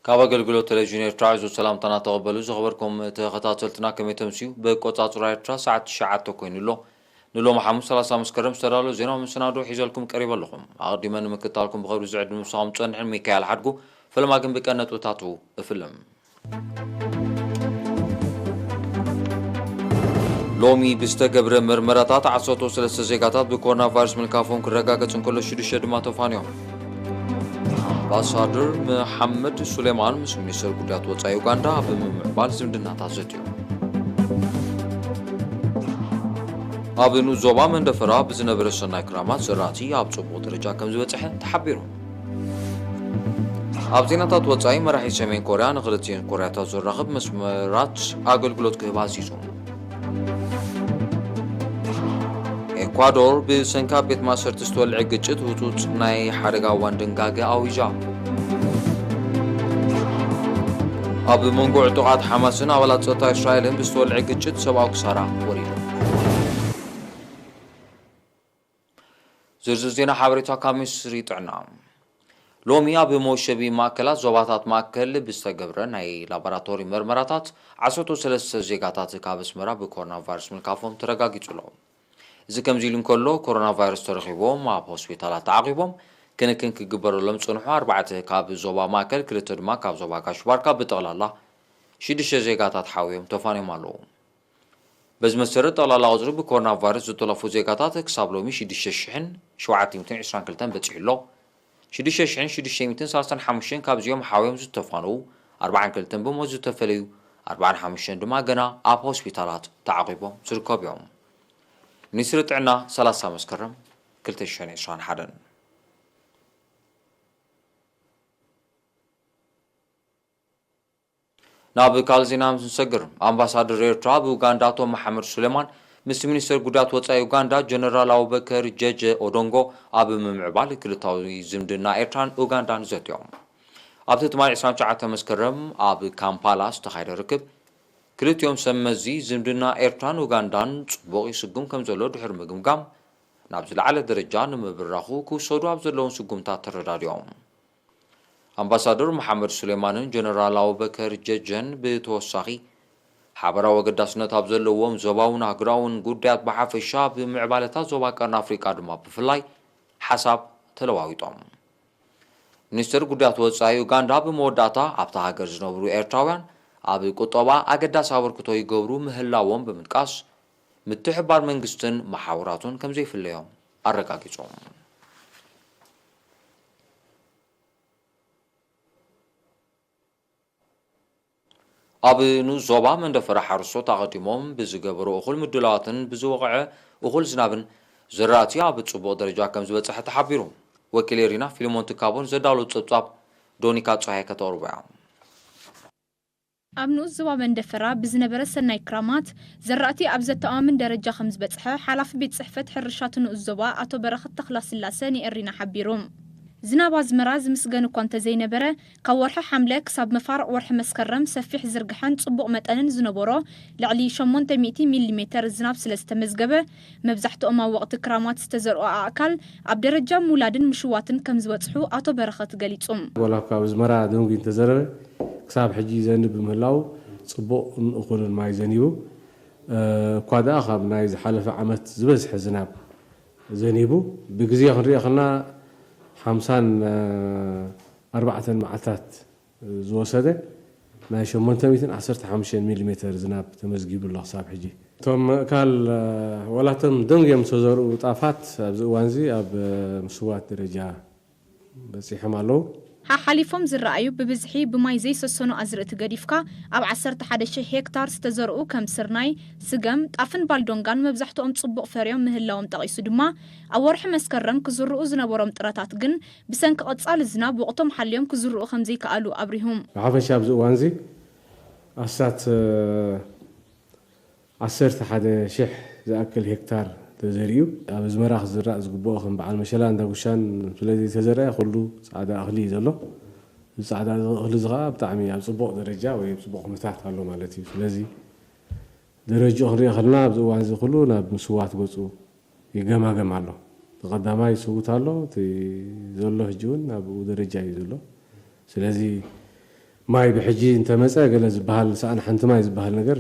ካብ ኣገልግሎት ቴሌቪዥን ኤርትራ ዕዙዝ ሰላምታና ተቐበሉ። ዝኸበርኩም ተኸታተልትና፣ ከመይ ተምስዩ? ብቆጻጽራ ኤርትራ ሰዓት ትሽዓተ ኮይኑ ኣሎ። ንሎሚ ሓሙስ ሰላሳ መስከረም ዝተዳለወ ዜናዊ መሰናዶ ሒዘልኩም ቀሪበ ኣለኹም። ኣቐዲመ ንምክትታልኩም ብኽብሪ ዝዕድም ምሳኹም ጸንሕን ሚካኤል ሓድጉ። ፈለማ ግን ብቀንዲ ነጥብታቱ እፍልም። ሎሚ ብዝተገብረ መርመራታት ዓሰርተ ሰለስተ ዜጋታት ብኮሮና ቫይረስ ምልካፎም ክረጋገጽ እንከሎ፣ ሽዱሽተ ድማ ተፋንዮም። ኣምባሳደር መሓመድ ሱሌማን ምስ ሚኒስተር ጉዳያት ወጻኢ ዩጋንዳ ኣብ ምምዕባል ዝምድናታት ዘትዮም። ኣብ ንኡስ ዞባ መንደፈራ ብዝነበረ ሰናይ ክራማት ዘራእቲ ኣብ ጽቡቕ ደረጃ ከም ዝበጽሐ ተሓቢሩ። ኣብ ዜናታት ወጻኢ፣ መራሒ ሰሜን ኮርያ ንክልቲኤን ኮርያታት ዘራኽብ መስመራት ኣገልግሎት ክህብ ኣዚዙ። ኤኳዶር ብሰንኪ ኣብ ቤት ማእሰርቲ ዝተወልዐ ግጭት ህጹጽ ናይ ሓደጋ እዋን ድንጋገ ኣዊጃ። ኣብ መንጎ ዕጡቓት ሓማስን ኣባላት ጸጥታ እስራኤልን ብዝተወልዐ ግጭት ሰብኣዊ ክሳራ ወሪዱ። ዝርዝር ዜና ሓበሬታ ካብ ሚኒስትሪ ጥዕና። ሎሚ ኣብ መወሸቢ ማእከላት ዞባታት ማእከል ብዝተገብረ ናይ ላቦራቶሪ መርመራታት ዓሰርተ ሰለስተ ዜጋታት ካብ ኣስመራ ብኮሮና ቫይረስ ምልካፎም ተረጋጊጹ ኣሎ። እዚ ከምዚ ኢሉ እንከሎ፣ ኮሮና ቫይረስ ተረኺቦም ኣብ ሆስፒታላት ተዓቒቦም ክንክን ክግበረሎም ዝጸንሑ ኣርባዕተ ካብ ዞባ ማእከል፣ ክልተ ድማ ካብ ዞባ ጋሽ ባርካ ብጠቕላላ ሽዱሽተ ዜጋታት ሓውዮም ተፋንዮም ኣለዉ። በዚ መሰረት፣ ጠቕላላ ቁጽሪ ብኮሮና ቫይረስ ዝተለፉ ዜጋታት ክሳብ ሎሚ ሽዱሽተ ሽሕን ሸውዓተ ሚእትን ዕስራን ክልተን በጺሑ ኣሎ። ሽዱሽተ ሽሕን ሽዱሽተ ሚእትን ሰላሳን ሓሙሽተን ካብዚኦም ሓውዮም ዝተፋነዉ፣ ኣርባዓን ክልተን ብሞት ዝተፈለዩ፣ ኣርባዓን ሓሙሽተን ድማ ገና ኣብ ሆስፒታላት ተዓቒቦም ዝርከቡ እዮም። ሚኒስትሪ ጥዕና፣ ሰላሳ መስከረም ክልተ ሽሕን ዕስራን ሓደን። ናብ ካልእ ዜና ምስ ንሰግር፣ ኣምባሳደር ኤርትራ ኣብ ኡጋንዳ ኣቶ መሓመድ ሱሌማን ምስ ሚኒስተር ጉዳያት ወጻኢ ኡጋንዳ ጀነራል ኣቡበከር ጀጀ ኦዶንጎ ኣብ ምምዕባል ክልታዊ ዝምድና ኤርትራን ኡጋንዳን ዘትዮም። ኣብቲ ትማሊ ዕስራን ትሽዓተን መስከረም ኣብ ካምፓላ ዝተኻየደ ርክብ፣ ክልቲኦም ሰብ መዚ ዝምድና ኤርትራን ኡጋንዳን ጽቡቕ ይስጉም ከም ዘሎ ድሕሪ ምግምጋም፣ ናብ ዝለዓለ ደረጃ ንምብራኹ ክውሰዱ ኣብ ዘለዎም ስጉምታት ተረዳዲኦም። ኣምባሳደር መሓመድ ሱሌማንን ጀነራል ኣቡበከር ጀጀን ብተወሳኺ፣ ሓበራዊ ኣገዳስነት ኣብ ዘለዎም ዞባውን ኣህጉራውን ጉዳያት ብሓፈሻ፣ ኣብ ምዕባለታት ዞባ ቀርኒ ኣፍሪቃ ድማ ብፍላይ ሓሳብ ተለዋዊጦም። ሚኒስትር ጉዳያት ወጻኢ ኡጋንዳ ብመወዳእታ፣ ኣብታ ሃገር ዝነብሩ ኤርትራውያን ኣብ ቁጠባ ኣገዳሲ ኣበርክቶ ይገብሩ ምህላዎም ብምጥቃስ፣ ምትሕብባር መንግስትን መሓውራቱን ከም ዘይፍለዮም ኣረጋጊጾም። ኣብ ንኡስ ዞባ መንደፈራ ሓረስቶት ኣቐዲሞም ብዝገበሩ እኹል ምድላዋትን ብዝወቕዐ እኹል ዝናብን፣ ዝራእቲ ኣብ ጽቡቕ ደረጃ ከም ዝበጽሐ ተሓቢሩ። ወኪል ኤሪና ፊልሞን ትካቦን ዘዳለዎ ጸብጻብ፣ ዶኒካ ጸሃየ ከተቕርቦ እያ። ኣብ ንኡስ ዞባ መንደፈራ ብዝነበረ ሰናይ ክራማት፣ ዘራእቲ ኣብ ዘተኣማምን ደረጃ ከም ዝበጽሐ፣ ሓላፊ ቤት ጽሕፈት ሕርሻ እቲ ንኡስ ዞባ ኣቶ በረኸት ተኽለስላሰ ንኤሪና ሓቢሩ። ዝናብ ኣዝመራ ዝምስገን እኳ እንተዘይነበረ፣ ካብ ወርሒ ሓምለ ክሳብ መፋርቕ ወርሒ መስከረም ሰፊሕ ዝርግሐን ጽቡቕ መጠንን ዝነበሮ፣ ልዕሊ ሸሞንተ ሚእቲ ሚሊ ሜተር ዝናብ ስለ ዝተመዝገበ፣ መብዛሕትኦም ኣብ ወቕቲ ክራማት ዝተዘርኡ ኣእካል ኣብ ደረጃ ምውላድን ምሽዋትን ከም ዝበጽሑ ኣቶ በረኸት ገሊጹ። ዋላ እኳ ኣብ ኣዝመራ ደንጉዩ እንተዘረበ፣ ክሳብ ሕጂ ይዘንብ ብምህላው ጽቡቕን እኹልን ማይ ዘኒቡ። እ፣ እኳ ደኣ ካብ ናይ ዝሓለፈ ዓመት ዝበዝሐ ዝናብ ዘኒቡ፣ ብግዜ ክንሪኦ ከለና ሓምሳን ኣርባዕተን መዓልታት ዝወሰደ ናይ ሸሞንተ ሚእትን ዓሰርተ ሓሙሽተን ሚሊ ሜተር ዝናብ ተመዝጊቡ ኣሎ ክሳብ ሕጂ። እቶም ምእካል፣ ዋላ እቶም ደንጉዮም ዝተዘርኡ ጣፋት ኣብዚ እዋንዚ ኣብ ምስዋት ደረጃ በጺሖም ኣለዉ። ሓሓሊፎም ዝረኣዩ ብብዝሒ ብማይ ዘይሰሰኑ ኣዝርእቲ ገዲፍካ፣ ኣብ ዓሰርተ ሓደ ሺሕ ሄክታር ዝተዘርኡ ከም ስርናይ፣ ስገም፣ ጣፍን ባልዶንጋን መብዛሕትኦም ጽቡቕ ፈርዮም ምህላዎም ጠቒሱ ድማ፣ ኣብ ወርሒ መስከረም ክዝርኡ ዝነበሮም ጥረታት ግን ብሰንኪ ቀጻሊ ዝናብ ወቕቶም ሓልዮም ክዝርኡ ከም ዘይከኣሉ ኣብሪሁ። ብሓፈሻ ኣብዚ እዋንዚ ኣስታት ዓሰርተ ሓደ ሽሕ ዝኣክል ሄክታር ተዘሪኡ፣ ኣብ ኣዝመራ ክዝራእ ዝግብኦ ከም በዓል መሸላን ዳጉሻን ስለ ዘይተዘርአ፣ ኩሉ ጻዕዳ እኽሊ እዩ ዘሎ። እዚ ጻዕዳ እኽሊ እዚ ኸኣ ብጣዕሚ ኣብ ጽቡቕ ደረጃ ወይ ኣብ ጽቡቕ ኩነታት ኣሎ ማለት እዩ። ስለዚ ደረጃኡ ክንሪኦ ከለና ኣብዚ እዋን እዚ ኩሉ ናብ ምስዋት ገጹ ይገማገም ኣሎ። እቲ ቀዳማይ ይስውት ኣሎ፣ እቲ ዘሎ ሕጂ እውን ኣብኡ ደረጃ እዩ ዘሎ። ስለዚ ማይ ብሕጂ እንተመጸ ገለ ዝበሃል፣ ሰኣን ሓንቲ ማይ ዝበሃል ነገር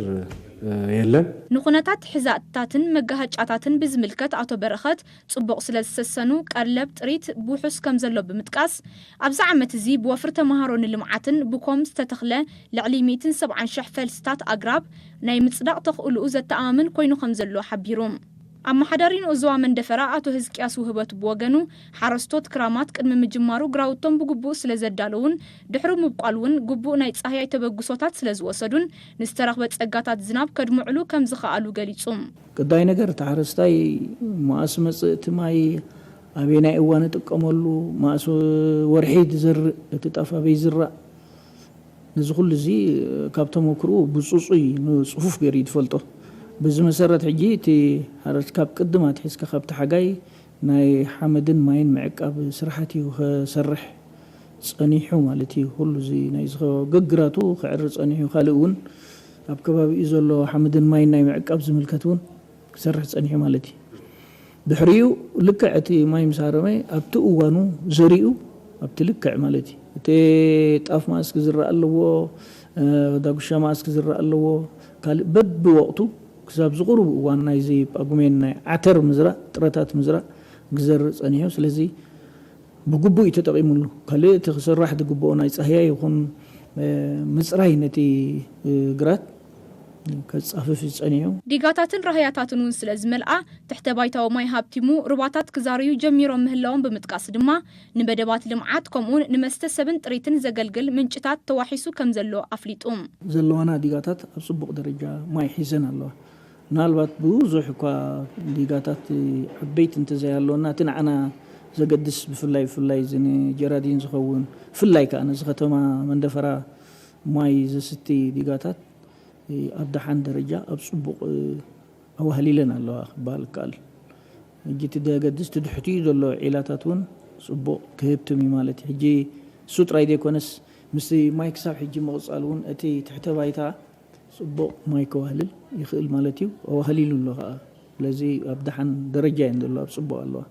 የለን። ንኹነታት ሕዛእትታትን መጋሃጫታትን ብዝምልከት ኣቶ በረኸት፣ ጽቡቕ ስለ ዝሰሰኑ ቀለብ ጥሪት ውሑስ ከም ዘሎ ብምጥቃስ፣ ኣብዚ ዓመት እዚ ብወፍሪ ተምሃሮ ንልምዓትን ብኮም ዝተተኽለ ልዕሊ ሚእትን ሰብዓን ሽሕ ፈልስታት ኣግራብ ናይ ምጽዳቕ ተኽእልኡ ዘተኣማምን ኮይኑ ከም ዘሎ ሓቢሩ። ኣመሓዳሪ ንኡዞባ መንደፈራ ኣቶ ህዝቅያስ ውህበቱ ብወገኑ፣ ሓረስቶት ክራማት ቅድሚ ምጅማሩ ግራውቶም ብግቡእ ስለ ዘዳለዉን ድሕሪ ምብቋል እውን ግቡእ ናይ ጻህያይ ተበግሶታት ስለ ዝወሰዱን ንዝተረኽበ ጸጋታት ዝናብ ከድምዕሉ ከም ዝኸኣሉ ገሊጹ። ቀዳይ ነገር እቲ ሓረስታይ መኣስ መጽእ እቲ ማይ ኣበየናይ እዋን እጥቀመሉ መኣስ ወርሒ ዝዘርእ እቲ ጣፍ ኣበይ ዝራእ ነዚ ኩሉ እዚ ካብ ተመክርኡ ብፅፁይ ንፅፉፍ ገይሩ እዩ ዝፈልጦ። በዚ መሰረት ሕጂ እቲ ሓረስ ካብ ቅድም ኣትሒዝካ ካብቲ ሓጋይ ናይ ሓመድን ማይን ምዕቃብ ስራሕት እዩ ክሰርሕ ፀኒሑ ማለት እዩ። ኩሉ እዚ ናይ ዝኸ- ገግራቱ ክዕሪ ፀኒሑ ካልእ እውን ኣብ ከባቢኡ ዘሎ ሓመድን ማይን ናይ ምዕቃብ ዝምልከት እውን ክሰርሕ ፀኒሑ ማለት እዩ። ድሕሪኡ ልክዕ እቲ ማይ ምስ ሃረመ ኣብቲ እዋኑ ዘሪኡ ኣብቲ ልክዕ ማለት እዩ። እቲ ጣፍ መኣስ ክዝራእ ኣለዎ፣ ዳጉሻ መኣስ ክዝራእ ኣለዎ፣ ካልእ በብወቕቱ ክሳብ ዝቕርቡ እዋን ናይዚ ጳጉሜን ናይ ዓተር ምዝራእ ጥረታት ምዝራእ ክዘርእ ጸኒሑ። ስለዚ ብግቡእ እዩ ተጠቒሙሉ። ካልእ እቲ ክስራሕ ዝግብኦ ናይ ጻህያ ይኹን ምጽራይ ነቲ ግራት ከጻፍፍ እዩ ጸኒሑ። ዲጋታትን ራህያታትን እውን ስለ ዝመልኣ ትሕተ ባይታዊ ማይ ሃብቲሙ ሩባታት ክዛርዩ ጀሚሮም ምህላዎም ብምጥቃስ ድማ ንመደባት ልምዓት ከምኡውን ንመስተ ሰብን ጥሪትን ዘገልግል ምንጭታት ተዋሒሱ ከም ዘሎ ኣፍሊጡ። ዘለዋና ዲጋታት ኣብ ጽቡቕ ደረጃ ማይ ሒዘን ኣለዋ። ምናልባት ብዙሕ እኳ ዲጋታት ዓበይቲ እንተዘይሃለወና እቲ ንዓና ዘገድስ ብፍላይ ብፍላይ እዚ ንጀራዲን ዝኸውን ብፍላይ ከዓ ነዚ ከተማ መንደፈራ ማይ ዘስቲ ዲጋታት ኣብ ደሓን ደረጃ ኣብ ፅቡቕ ኣዋህሊለን ኣለዋ ክበሃል ይከኣል። ሕጂ እቲ ዘገድስ እቲ ድሕቲኡ ዘሎ ዒላታት እውን ፅቡቕ ክህብትም እዩ ማለት እዩ። ሕጂ እሱ ጥራይ ዘይኮነስ ምስቲ ማይ ክሳብ ሕጂ ምቕፃል እውን እቲ ትሕተ ባይታ ፅቡቕ ማይ ከዋህልል ይኽእል ማለት እዩ። ኣዋህሊሉ ኣሎ ከዓ። ስለዚ ኣብ ደሓን ደረጃ እየን ዘሎ ኣብ ፅቡቕ ኣለዋ።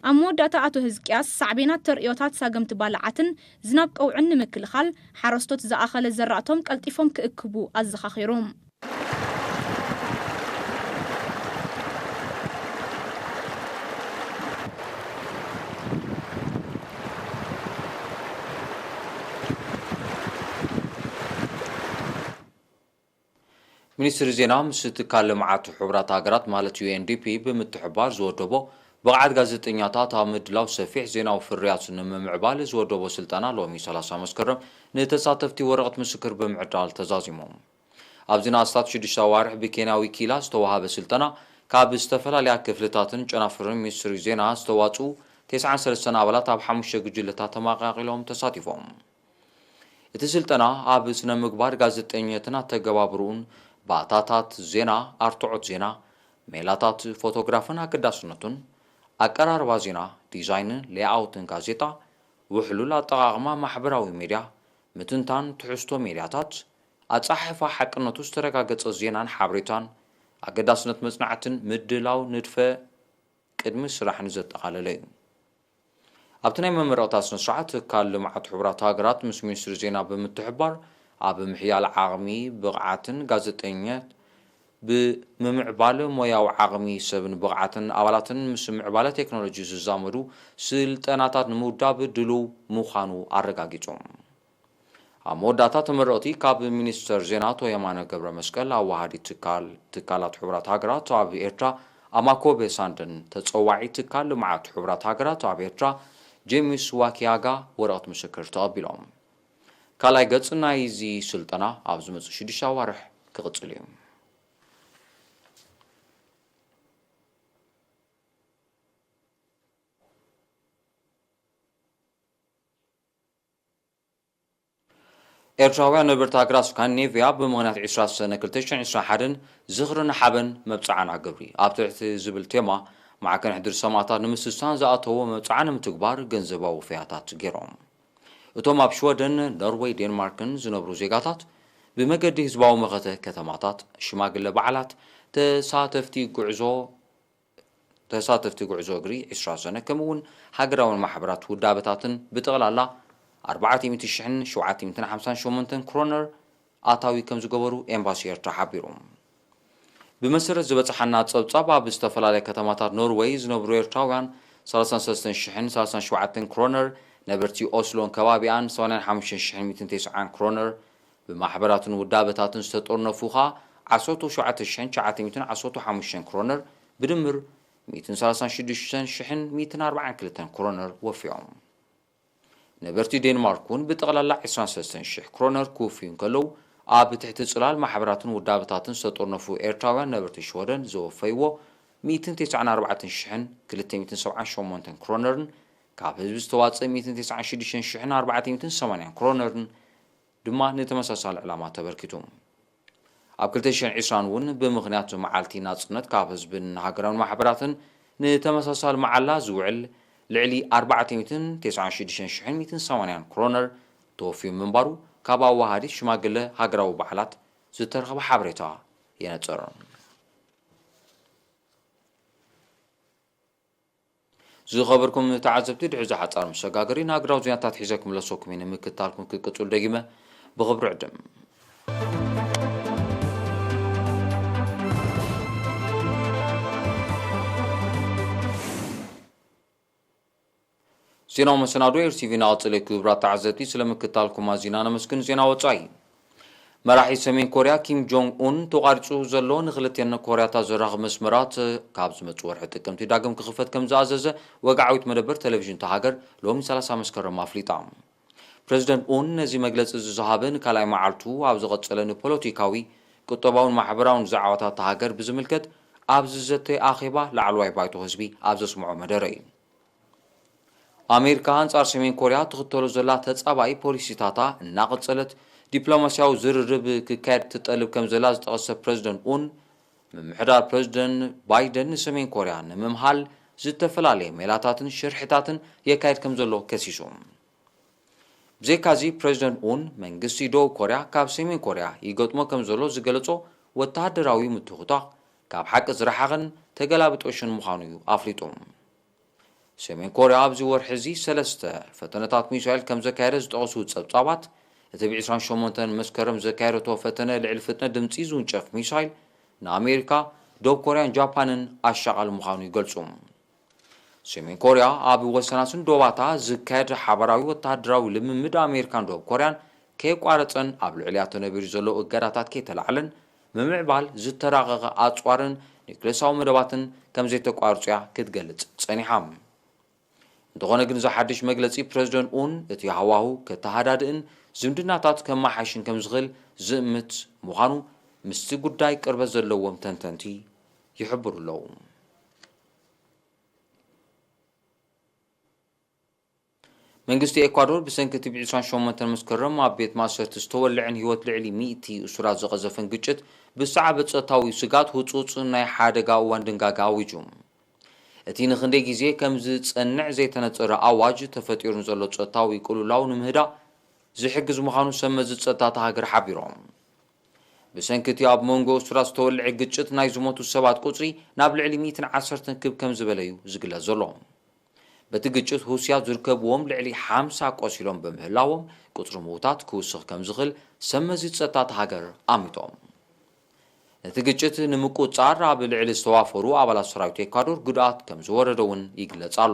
ኣብ መወዳእታ ኣቶ ህዝቅያስ ሳዕቤናት ተርእዮታት ሳገምቲ ባልዓትን ዝናብ ቀውዕን ንምክልኻል ሓረስቶት ዝኣኸለ ዘራእቶም ቀልጢፎም ክእክቡ ኣዘኻኺሩ። ሚኒስትሪ ዜና ምስ ትካል ልምዓት ሕቡራት ሃገራት ማለት ዩ ኤን ዲ ፒ ብምትሕብባር ዝወደቦ ብቕዓት ጋዜጠኛታት ኣብ ምድላው ሰፊሕ ዜናዊ ፍርያት ንምምዕባል ዝወደቦ ስልጠና ሎሚ ሰላሳ መስከረም ንተሳተፍቲ ወረቐት ምስክር ብምዕዳል ተዛዚሞም። ኣብዚ ንኣስታት ሽዱሽተ ኣዋርሕ ብኬንያዊ ኪላ ዝተዋሃበ ስልጠና ካብ ዝተፈላለያ ክፍልታትን ጨናፍርን ሚኒስትሪ ዜና ዝተዋፅኡ ተስዓን ሰለስተን ኣባላት ኣብ ሓሙሽተ ጉጅለታት ተመቓቒሎም ተሳቲፎም። እቲ ስልጠና ኣብ ስነ ምግባር ጋዜጠኝነትን ኣተገባብርኡን፣ ባእታታት ዜና፣ ኣርትዖት ዜና፣ ሜላታት ፎቶግራፍን ኣገዳስነቱን፣ ኣቀራርባ ዜና፣ ዲዛይንን ሌኣውትን ጋዜጣ፣ ውሕሉል ኣጠቓቕማ ማሕበራዊ ሜድያ፣ ምትንታን ትሕዝቶ ሜድያታት፣ ኣጸሓሕፋ ሓቅነቱ ዝተረጋገጸ ዜናን ሓበሬታን፣ ኣገዳስነት መጽናዕትን ምድላው ንድፈ ቅድሚ ስራሕ ንዘጠቓለለ እዩ። ኣብቲ ናይ መመረቕታ ስነ ስርዓት ትካል ልምዓት ሕቡራት ሃገራት ምስ ሚኒስትሪ ዜና ብምትሕብባር ኣብ ምሕያል ዓቕሚ ብቕዓትን ጋዜጠኝነት ብምምዕባል ሞያዊ ዓቕሚ ሰብን ብቕዓትን ኣባላትን ምስ ምዕባለ ቴክኖሎጂ ዝዛመዱ ስልጠናታት ንምውዳብ ድሉው ምዃኑ ኣረጋጊጹ። ኣብ መወዳእታ ተመረቕቲ ካብ ሚኒስተር ዜና ኣቶ የማነ ገብረመስቀል፣ ኣዋሃዲ ትካል ትካላት ሕቡራት ሃገራት ኣብ ኤርትራ ኣማኮቤ ሳንደን ተጸዋዒ ትካል ልምዓት ሕቡራት ሃገራት ኣብ ኤርትራ ጄምስ ዋኪያጋ ወረቐት ምስክር ተቐቢሎም። ካልኣይ ገጽ ናይዚ ስልጠና ኣብ ዝመጽእ ሽዱሽተ ኣዋርሕ ክቕጽል እዩ። ኤርትራውያን ነበርቲ ሃገራት ስካንዲኔቭያ ብምኽንያት ዕስራ ሰነ ክልተ ሽሕን ዕስራን ሓደን ዝኽርን ሓበን መብጽዓና ግብሪ ኣብ ትሕቲ ዝብል ቴማ ማዕከን ሕድሪ ሰማእታት ንምስሳን ዝኣተዎ መብጽዓ ንምትግባር ገንዘባዊ ወፈያታት ገይሮም። እቶም ኣብ ሽወደን፣ ኖርወይ፣ ዴንማርክን ዝነብሩ ዜጋታት ብመገዲ ህዝባዊ መኸተ ከተማታት፣ ሽማግለ በዓላት፣ ተሳተፍቲ ጉዕዞ ተሳተፍቲ ጉዕዞ እግሪ ዕስራ ሰነ ከምኡ እውን ሃገራውያን ማሕበራት ውዳበታትን ብጠቕላላ ኣርባዕተ ሚእቲ ሽሕን ሸውዓተ ሚእትን ሓምሳን ሸሞንተን ክሮነር ኣታዊ ከም ዝገበሩ ኤምባሲ ኤርትራ ሓቢሩ። ብመሰረት ዝበጽሓና ጸብጻብ፣ ኣብ ዝተፈላለያ ከተማታት ኖርወይ ዝነብሩ ኤርትራውያን ሰላሳን ሰለስተን ሽሕን ሰላሳን ሸውዓተን ክሮነር፣ ነበርቲ ኦስሎን ከባቢኣን ሰማንያን ሓሙሽተን ሽሕን ሚእትን ተስዓን ክሮነር፣ ብማሕበራትን ውዳበታትን ዝተጠርነፉ ኸኣ ዓሰርተ ሸውዓተ ሽሕን ትሽዓተ ሚእትን ዓሰርተ ሓሙሽተን ክሮነር፣ ብድምር ሚእትን ሰላሳን ሽዱሽተን ሽሕን ሚእትን ኣርባዓን ክልተን ክሮነር ወፊዮም። ነበርቲ ዴንማርክ እውን ብጠቕላላ ዕስራን ሰለስተን ሽሕ ክሮነር ክውፍዩ እንከለዉ፣ ኣብ ትሕቲ ጽላል ማሕበራትን ውዳበታትን ዝተጠርነፉ ኤርትራውያን ነበርቲ ሽወደን ዘወፈይዎ ሚእትን ተስዓን ኣርባዕተን ሽሕን ክልተ ሚእትን ሰብዓን ሸሞንተን ክሮነርን፣ ካብ ህዝቢ ዝተዋጽእ ሚእትን ተስዓን ሽዱሽተን ሽሕን ኣርባዕተ ሚእትን ሰማንያን ክሮነርን ድማ ንተመሳሳሊ ዕላማ ተበርኪቱ። ኣብ ክልተ ሽሕን ዕስራን እውን ብምኽንያት መዓልቲ ናጽነት ካብ ህዝብን ሃገራውን ማሕበራትን ንተመሳሳሊ መዓላ ዝውዕል ልዕሊ ኣርባዕተ ሚእትን ተስዓን ሽዱሽተን ሽሕን ሚእትን ሰማንያን ክሮነር ተወፍዩ ምንባሩ ካብ ኣዋሃዲ ሽማግለ ሃገራዊ በዓላት ዝተረኸበ ሓበሬታ የነጽር። ዝኸበርኩም ተዓዘብቲ፣ ድሕሪ እዚ ሓጻር መሰጋገሪ ንሃገራዊ ዜናታት ሒዘ ክምለሰኩም እየ። ንምክትታልኩም ክቅጽሉ ደጊመ ብኽብሪ ዕድም። ዜናዊ መሰናዶ ኤር ቲቪ እናቐጸለ እዩ። ክቡራት ተዓዘብቲ፣ ስለ ምክትታልኩም ኣዚና ነመስግን። ዜና ወጻኢ። መራሒ ሰሜን ኮርያ ኪም ጆንግ ኡን፣ ተቋሪጹ ዘሎ ንክልቲኣን ኮርያታት ዘራኽብ መስመራት ካብ ዝመጽእ ወርሒ ጥቅምቲ ዳግም ክኽፈት ከም ዝኣዘዘ ወግዓዊት መደበር ቴሌቪዥን እታ ሃገር ሎሚ ሰላሳ መስከረም ኣፍሊጣ። ፕረዚደንት ኡን ነዚ መግለጺ እዚ ዝሃበ ንካልኣይ መዓልቱ ኣብ ዝቐጸለ ንፖለቲካዊ፣ ቁጠባውን ማሕበራውን ዛዕባታት እታ ሃገር ብዝምልከት ኣብ ዝዘተየ ኣኼባ ላዕለዋይ ባይቶ ህዝቢ ኣብ ዘስምዖ መደረ እዩ። ኣሜሪካ ኣንጻር ሰሜን ኮርያ ትኽተሎ ዘላ ተጻባኢ ፖሊሲታታ እናቐጸለት፣ ዲፕሎማስያዊ ዝርርብ ክካየድ ትጠልብ ከም ዘላ ዝጠቐሰ ፕረዚደንት ኡን፣ ምምሕዳር ፕረዚደንት ባይደን ንሰሜን ኮርያ ንምምሃል ዝተፈላለየ ሜላታትን ሽርሕታትን የካይድ ከም ዘሎ ከሲሱ። ብዘይካዚ፣ ፕረዚደንት ኡን መንግስቲ ደቡብ ኮርያ ካብ ሰሜን ኮርያ ይገጥሞ ከም ዘሎ ዝገለጾ ወተሃደራዊ ምትኹታኽ ካብ ሓቂ ዝረሓቐን ተገላብጦሽን ምዃኑ እዩ ኣፍሊጡ። ሰሜን ኮርያ ኣብዚ ወርሒ እዚ ሰለስተ ፈተነታት ሚሳይል ከም ዘካየደ ዝጠቐሱ ጸብጻባት፣ እቲ ብ ዕስራን ሸሞንተን መስከረም ዘካየደቶ ፈተነ ልዕሊ ፍጥነት ድምጺ ዝውንጨፍ ሚሳይል ንኣሜሪካ፣ ደቡብ ኮርያን ጃፓንን ኣሻቓሊ ምዃኑ ይገልጹ። ሰሜን ኮርያ ኣብ ወሰናስን ዶባታ ዝካየድ ሓባራዊ ወተሃደራዊ ልምምድ ኣሜሪካን ደቡብ ኮርያን ከየቋረጸን ኣብ ልዕሊኣ ተነቢሩ ዘሎ እገዳታት ከይተላዕለን ምምዕባል ዝተራቐቐ ኣጽዋርን ኒውክሌሳዊ መደባትን ከም ዘይተቋርጹ እያ ክትገልጽ ጸኒሓ። እንተኾነ ግን፣ እዚ ሓድሽ መግለጺ ፕረዚደንት ኡን እቲ ሃዋሁ ከተሃዳድእን ዝምድናታት ከመሓይሽን ከም ዝኽእል ዝእምት ምዃኑ ምስቲ ጉዳይ ቅርበት ዘለዎም ተንተንቲ ይሕብሩ ኣለዉ። መንግስቲ ኤኳዶር ብሰንኪ እቲ ብ ዕስራን ሸሞንተን መስከረም ኣብ ቤት ማእሰርቲ ዝተወልዐን ህይወት ልዕሊ ሚእቲ እሱራት ዘቐዘፈን ግጭት ብዝሰዓበ ጸጥታዊ ስግኣት ህጹጽ ናይ ሓደጋ እዋን ድንጋገ ኣዊጁ። እቲ ንኽንደይ ግዜ ከም ዝጸንዕ ዘይተነጸረ ኣዋጅ፣ ተፈጢሩ ንዘሎ ጸጥታዊ ቅልውላው ንምህዳእ ዝሕግዝ ምዃኑ ሰብ መዚ ጸጥታ እታ ሃገር ሓቢሮም። ብሰንኪ እቲ ኣብ መንጎ እሱራት ዝተወልዐ ግጭት ናይ ዝሞቱ ሰባት ቁጽሪ ናብ ልዕሊ ሚእትን ዓሰርተን ክብ ከም ዝበለ እዩ ዝግለጽ ዘሎ። በቲ ግጭት፣ ሩስያ ዝርከብዎም ልዕሊ ሓምሳ ቆሲሎም ብምህላዎም፣ ቁጽሪ ምዉታት ክውስኽ ከም ዝኽእል ሰብ መዚ ጸጥታ እታ ሃገር ኣሚቶም። ነቲ ግጭት ንምቁጽጻር ኣብ ልዕሊ ዝተዋፈሩ ኣባላት ሰራዊት ኤኳዶር ጉድኣት ከም ዝወረደ እውን ይግለጽ ኣሎ።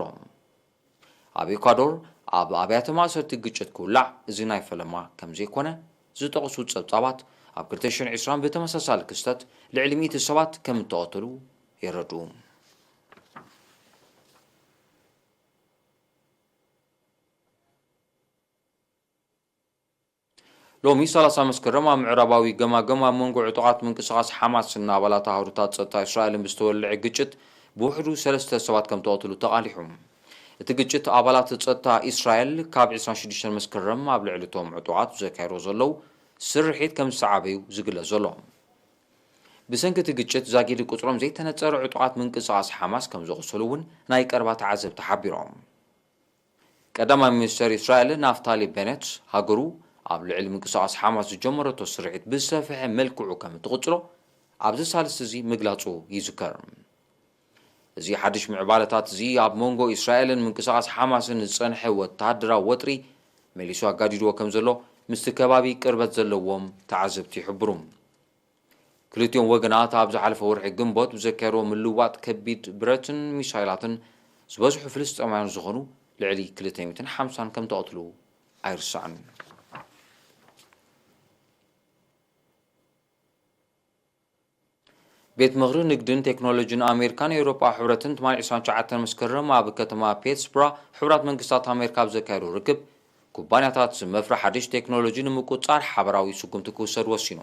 ኣብ ኤኳዶር ኣብ ኣብያተ ማእሰርቲ ግጭት ክውላዕ እዚ ናይ ፈለማ ከም ዘይኮነ ዝጠቕሱ ጸብጻባት፣ ኣብ ክልተ ሽሕን ዕስራን ብተመሳሳሊ ክስተት ልዕሊ ሚእቲ ሰባት ከም እተቐተሉ የረድኡ። ሎሚ ሰላሳ መስከረም ኣብ ምዕራባዊ ገማግም ኣብ መንጎ ዕጡቓት ምንቅስቓስ ሓማስን ኣባላት ኣህሩታት ጸጥታ እስራኤልን ብዝተወልዐ ግጭት ብውሕዱ ሰለስተ ሰባት ከም ተቐትሉ ተቓሊሑ። እቲ ግጭት ኣባላት ጸጥታ እስራኤል ካብ ዕስራን ሽዱሽተን መስከረም ኣብ ልዕሊ እቶም ዕጡቓት ዘካየድዎ ዘለዉ ስርሒት ከም ዝሰዓበ እዩ ዝግለጽ ዘሎ። ብሰንኪ እቲ ግጭት ዛጊድ ቁጽሮም ዘይተነጸረ ዕጡቓት ምንቅስቓስ ሓማስ ከም ዘቑሰሉ እውን ናይ ቀረባ ተዓዘብቲ ሓቢሮም። ቀዳማይ ሚኒስተር እስራኤል ናፍታሊ ቤነት፣ ሃገሩ ኣብ ልዕሊ ምንቅስቓስ ሓማስ ዝጀመረቶ ስርሒት ብዝሰፍሐ መልክዑ ከም እትቕጽሎ ኣብዚ ሳልስቲ እዚ ምግላጹ ይዝከር። እዚ ሓድሽ ምዕባለታት እዚ ኣብ መንጎ እስራኤልን ምንቅስቓስ ሓማስን ዝጸንሐ ወተሃደራዊ ወጥሪ መሊሱ ኣጋዲድዎ ከም ዘሎ ምስቲ ከባቢ ቅርበት ዘለዎም ተዓዘብቲ ይሕብሩ። ክልቲኦም ወገናት ኣብ ዝሓለፈ ወርሒ ግንቦት ብዘካየድዎ ምልውዋጥ ከቢድ ብረትን ሚሳይላትን ዝበዝሑ ፍልስጤማውያን ዝኾኑ ልዕሊ ክልተ ሚእትን ሓምሳን ከም ተቐትሉ ኣይርሳዕን። ቤት ምኽሪ ንግድን ቴክኖሎጂን ኣሜሪካን ኤውሮጳ ሕብረትን ትማሊ ዕስራን ትሽዓተን መስከረም ኣብ ከተማ ፒትስቡራ ሕቡራት መንግስታት ኣሜሪካ ኣብ ዘካየዶ ርክብ፣ ኩባንያታት መፍረ ሓድሽ ቴክኖሎጂ ንምቁጽጻር ሓበራዊ ስጉምቲ ክውሰድ ወሲኑ።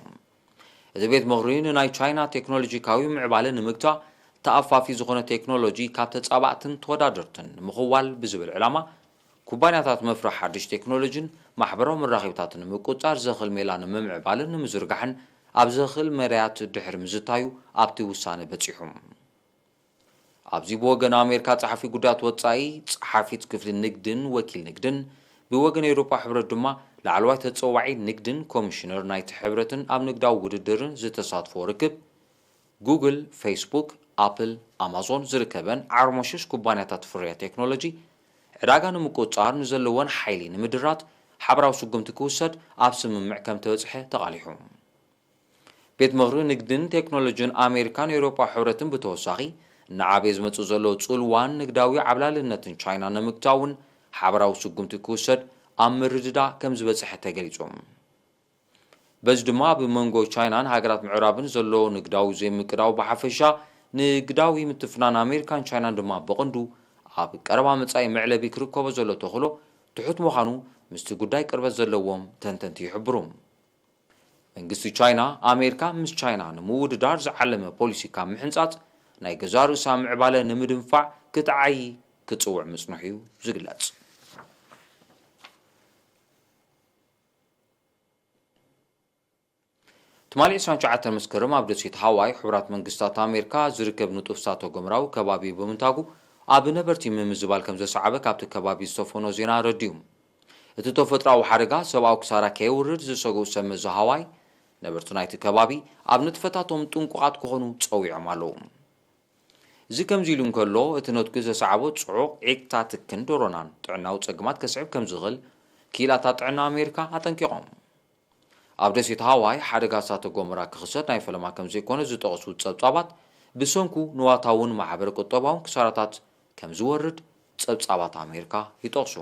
እቲ ቤት ምኽሪ ንናይ ቻይና ቴክኖሎጂካዊ ምዕባለ ንምግታእ ተኣፋፊ ዝኾነ ቴክኖሎጂ ካብ ተጻባእትን ተወዳደርትን ንምኽዋል ብዝብል ዕላማ፣ ኩባንያታት መፍረ ሓድሽ ቴክኖሎጂን ማሕበራዊ መራኸቢታትን ንምቁጽጻር ዘኽእል ሜላ ንምምዕባልን ንምዝርጋሕን ኣብ ዘኽእል መዳያት ድሕሪ ምዝታዩ ኣብቲ ውሳነ በጺሑ። ኣብዚ ብወገን ኣሜሪካ ጸሓፊ ጉዳያት ወጻኢ፣ ጸሓፊት ክፍሊ ንግድን ወኪል ንግድን፣ ብወገን ኤውሮጳ ሕብረት ድማ ላዕለዋይ ተጸዋዒ ንግድን ኮሚሽነር ናይቲ ሕብረትን ኣብ ንግዳዊ ውድድርን ዝተሳትፎ ርክብ፣ ጉግል፣ ፌስቡክ፣ ኣፕል፣ ኣማዞን ዝርከበን ዓርሞሽሽ ኩባንያታት ፍርያት ቴክኖሎጂ ዕዳጋ ንምቁጽጻር ንዘለወን ሓይሊ ንምድራት ሓበራዊ ስጉምቲ ክውሰድ ኣብ ስምምዕ ከም ተበጽሐ ተቓሊሑ። ቤት ምኽሪ ንግድን ቴክኖሎጂን ኣሜሪካን ኤውሮጳ ሕብረትን ብተወሳኺ፣ እናዓበየ ዝመጽእ ዘሎ ጽልዋን ንግዳዊ ዓብላልነትን ቻይና ንምግታውን ሓበራዊ ስጉምቲ ክውሰድ ኣብ ምርድዳእ ከም ዝበጽሐ ተገሊጹ። በዚ ድማ ኣብ መንጎ ቻይናን ሃገራት ምዕራብን ዘሎ ንግዳዊ ዘይምቅዳው ብሓፈሻ፣ ንግዳዊ ምትፍናን ኣሜሪካን ቻይናን ድማ ብቐንዱ ኣብ ቀረባ መጻኢ መዕለቢ ክርከቦ ዘሎ ተኽእሎ ትሑት ምዃኑ ምስቲ ጉዳይ ቅርበት ዘለዎም ተንተንቲ ይሕብሩ። መንግስቲ ቻይና፣ ኣሜሪካ ምስ ቻይና ንምውድዳር ዝዓለመ ፖሊሲ ካብ ምሕንጻጽ፣ ናይ ገዛእ ርእሳ ምዕባለ ንምድንፋዕ ክትዓዪ ክጽውዕ ምጽንሑ እዩ ዝግለጽ። ትማሊ ዕስራን ትሽዓተን መስከረም ኣብ ደሴት ሃዋይ ሕቡራት መንግስታት ኣሜሪካ ዝርከብ ንጡፍ እሳተ ጎመራዊ ከባቢ ብምንታጉ ኣብ ነበርቲ ምምዝባል ከም ዘሰዓበ ካብቲ ከባቢ ዝተፈኖ ዜና ኣረዲኡ። እቲ ተፈጥሮኣዊ ሓደጋ ሰብኣዊ ክሳራ ከየውርድ ዝሰግኡ ሰብ መዚ ሃዋይ፣ ነበርቲ ናይቲ ከባቢ ኣብ ንጥፈታቶም ጥንቁቓት ክኾኑ ጸዊዖም ኣለዉ። እዚ ከምዚ ኢሉ እንከሎ፣ እቲ ነትጉ ዘሰዓቦ ጽዑቕ ዒቕታ ትክን ዶሮናን ጥዕናዊ ጸገማት ከስዕብ ከም ዝኽእል ክኢላታት ጥዕና ኣሜሪካ ኣጠንቂቖም። ኣብ ደሴት ሃዋይ ሓደጋ እሳተ ጎመራ ክኽሰት ናይ ፈለማ ከም ዘይኮነ ዝጠቕሱ ጸብጻባት፣ ብሰንኩ ንዋታውን ማሕበረ ቁጠባውን ክሳራታት ከም ዝወርድ ጸብጻባት ኣሜሪካ ይጠቕሱ።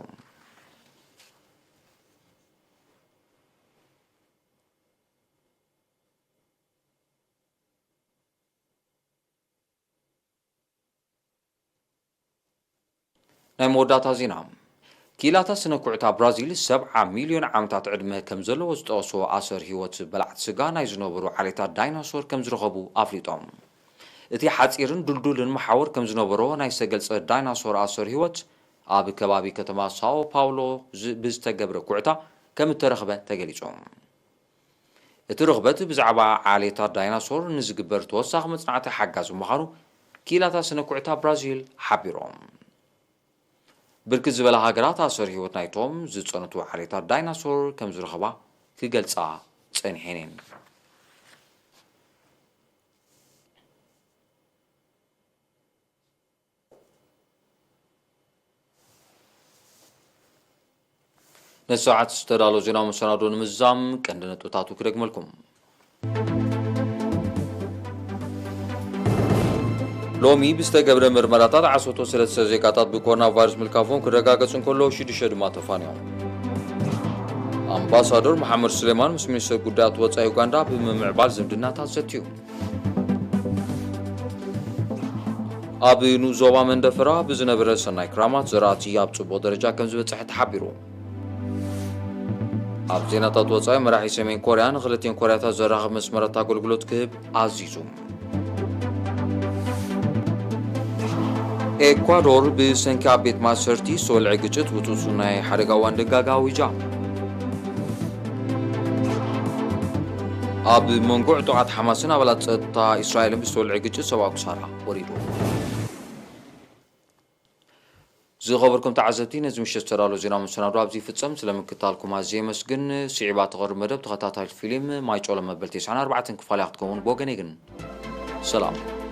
ናይ መወዳእታ ዜና። ክኢላታት ስነ ኩዕታ ብራዚል ሰብዓ ሚልዮን ዓመታት ዕድመ ከም ዘለዎ ዝጠቐስዎ ኣሰር ህይወት በላዕቲ ስጋ ናይ ዝነበሩ ዓሌታት ዳይናሶር ከም ዝረኸቡ ኣፍሊጦም። እቲ ሓጺርን ድልዱልን መሓውር ከም ዝነበሮ ናይ ዝተገልጸ ዳይናሶር ኣሰር ህይወት ኣብ ከባቢ ከተማ ሳኦ ፓውሎ ዝ-፣ ብዝተገብረ ኩዕታ ከም እተረኽበ ተገሊጹ። እቲ ርኽበት ብዛዕባ ዓሌታት ዳይናሶር ንዝግበር ተወሳኺ መጽናዕቲ ሓጋዚ ምዃኑ ክኢላታት ስነ ኩዕታ ብራዚል ሓቢሮም። ብርክት ዝበላ ሃገራት ኣሰር ህይወት ናይቶም ዝጸንቱ ዓሌታት ዳይናሶር ከም ዝረኸባ ክገልጻ ጸኒሐን እየን። ነዚ ሰዓት ዝተዳሎ ዜናዊ መሰናዶ ንምዝዛም ቀንዲ ነጥብታቱ ክደግመልኩም። ሎሚ ብዝተገብረ ምርመራታት ዓሰርተ ሰለስተ ዜጋታት ብኮሮና ቫይረስ ምልካፎም ክረጋገጽ እንከሎ፣ ሽዱሽተ ድማ ተፋንዮም። ኣምባሳደር መሓመድ ሱሌማን ምስ ሚኒስትር ጉዳያት ወጻኢ ዩጋንዳ ብምምዕባል ዝምድናታት ዘትዩ። ኣብ ንኡስ ዞባ መንደፈራ ብዝነበረ ሰናይ ክራማት ዘራእቲ ኣብ ጽቡቕ ደረጃ ከም ዝበጽሐ ተሓቢሩ። ኣብ ዜናታት ወጻኢ፣ መራሒ ሰሜን ኮርያ ንክልቲኤን ኮርያታት ዘራኽብ መስመራት ኣገልግሎት ክህብ ኣዚዙ። ኤኳዶር ብሰንኪ ኣብ ቤት ማእሰርቲ ዝተወልዐ ግጭት ውጹጹ ናይ ሓደጋ እዋን ድንጋጋ ኣዊጃ። ኣብ መንጎ ዕጡቓት ሓማስን ኣባላት ጸጥታ እስራኤልን ብዝተወልዐ ግጭት ሰብኣዊ ክሳራ ወሪዱ። ዝኸበርኩም ተዓዘብቲ፣ ነዚ ምሸት ዝተዳሎ ዜና መሰናዶ ኣብዚ ይፍጸም። ስለ ምክታልኩም ኣዝየ የመስግን። ስዒባ ትቐርብ መደብ ተኸታታሊ ፊልም ማይ ጮሎ መበል ተስዓን ኣርባዕተን ክፋል እያ ክትከውን። ብወገነይ ግን ሰላም።